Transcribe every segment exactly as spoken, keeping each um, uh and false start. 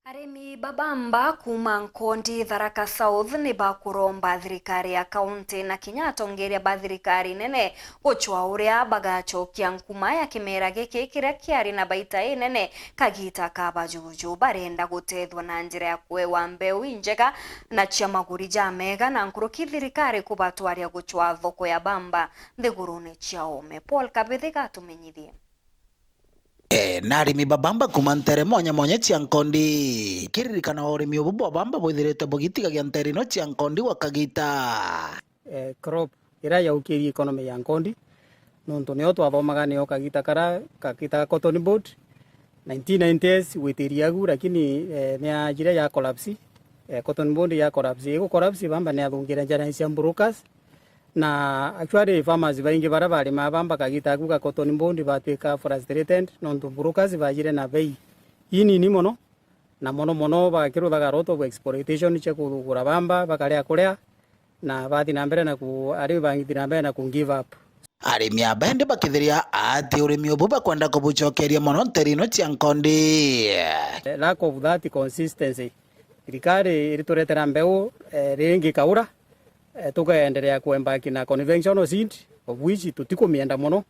Arimi ba bamba kuuma Nkondi, Tharaka South, ni bakuromba thirikari ya kaunti na kinya atongeria ba thirikari nene gucwa uria bagacokia nkuma ya kimera giki kiria kiari na baita inene kagita ka bajuju. Barenda gutethua na njira ya kuewa mbeu injega na cia maguri jamega na nkuruki thirikari kubatwaria gucwa thoko ya bamba nthigurune cia ome. Paul Kabithi gatumenyithie. E, na arimi ba bamba kuuma ntere mwanya mwanya cia Nkondi. Kiririkana urimi ubu bwa bamba bwithirite bugitigagia ntere ino cia Nkondi gwa kagita. Eh, crop iria yaukirie economy ya Nkondi, nontu nio twathomaga nio kagita kara, kagita ga cotton board, nineteen nineties gwitiria agu, lakini, eh, niajire ya collapse, eh, cotton board ya collapse. Igu collapse bamba niathungire njara cia brokers, na actually farmers baingi baria barimaa bamba kagita aku ga cotton board batwika frustrated, nontu brokers bajire na bei inini mono, na mono mono bakiruthaga a lot of exploitation cia kugura bamba, bakaria kuria, na bathi na mbere na ku, arimi bathi na mbere na ku give up. Arimi a bende bakithiria ati urimi ubu bakwenda kubucokeria mono ntere ino cia Nkondi. Eh, lack of that consistency. Thirikari irituretera mbeu, eh, ringi kaura, eh, tukaendelea kuembaki na conventional seed, of which tutikumienda mono.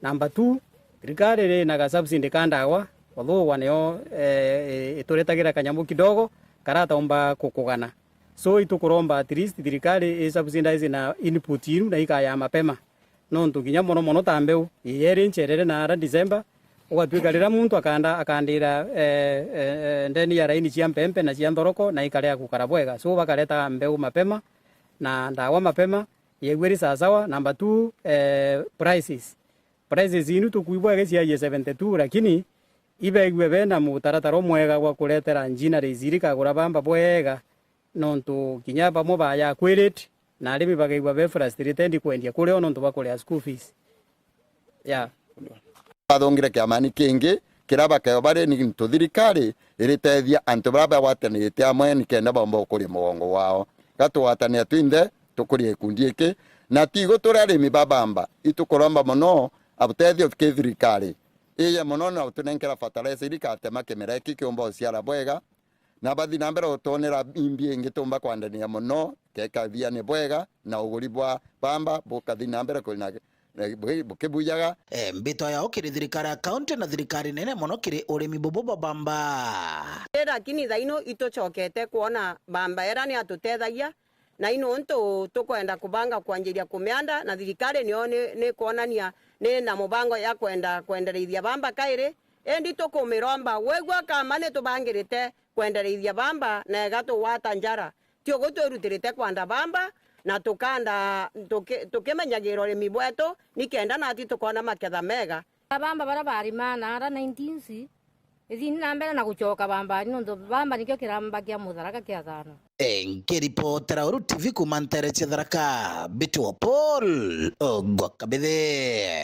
Number two, thirikari iri na ga subsidy ka ndawa, although wa nio, eh, ituretagira kanyamu kidogo karataumba kukugana. So itukuromba at least thirikari i subsidize na input iru na ikaya mapema. Nontu kinya mono mono ta mbeu, yeri ncherere na ara December, ugatwika riria muntu akanda, akandira, eh, eh, eh, ndeni ya raini cia mpempe na cia nthoroko na ikarea gukara bwega. So bakareta mbeu mapema na ndawa mapema, yegua iri sawasawa. Number two, eh, prices. Prices inu tukwigua giciaie seventy two, lakini ibeigua bena mutaratara umwega gwa kuretera njina riziri kagura bamba bwega, nontu kinya bamwe bayakwirite, na arimi bakaigua be frustrated kwendia kuria o nontu bakuria school fees. Yeah. Bathungire kiamani kingi, kiria bakeo bari ni gintu thirikari iritethia antu baria bagwatanirite amwe nikenda baumba gukuria mugongo wao. Gatugwatania twinthe, tukurie gikundi giki, na tigo turi arimi ba bamba, itukuromba mono abutethio ki thirikari. Iye mono na utunenkera fertilizer iri ikatema kimera giki kiumba guciara bwega, na bathi na mbere gutwonera imbi ingi tumba kwandania mono, kekathiani bwega, na uguri bwa bamba bukathi na mbere kuri na, na buki-, bukibujaga. E, mbitwa yao kiri thirikari ya kaunti na thirikari nene mono kiri urimi bubu bwa bamba. Lakini thaino itucokete kwona bamba era ni atutethagia, na i nontu tukwenda kubanga kwanjiria kumianda, na thirikari nio ni, ni kwonania ni na mubango ya kwenda kwendereithia bamba kairi, indi tukumiromba, wegua kama ni tubangirite kwendereithia bamba, na igatugwata njara. Tiogu twirutirite kwanda bamba, na tukanda, tuki-, tukimenyagira urimi bwetu, nikenda nati tukona maketha mega. Abamba baria barima na ara nineteens, ithini na mbere na gucoka bambani, nontu bamba nikio kiramba kia Mutharaka kia thano. E, nkiripotera Uru T V kuuma ntere cia Tharaka, mbitwa Paul Ogwa Kabithe.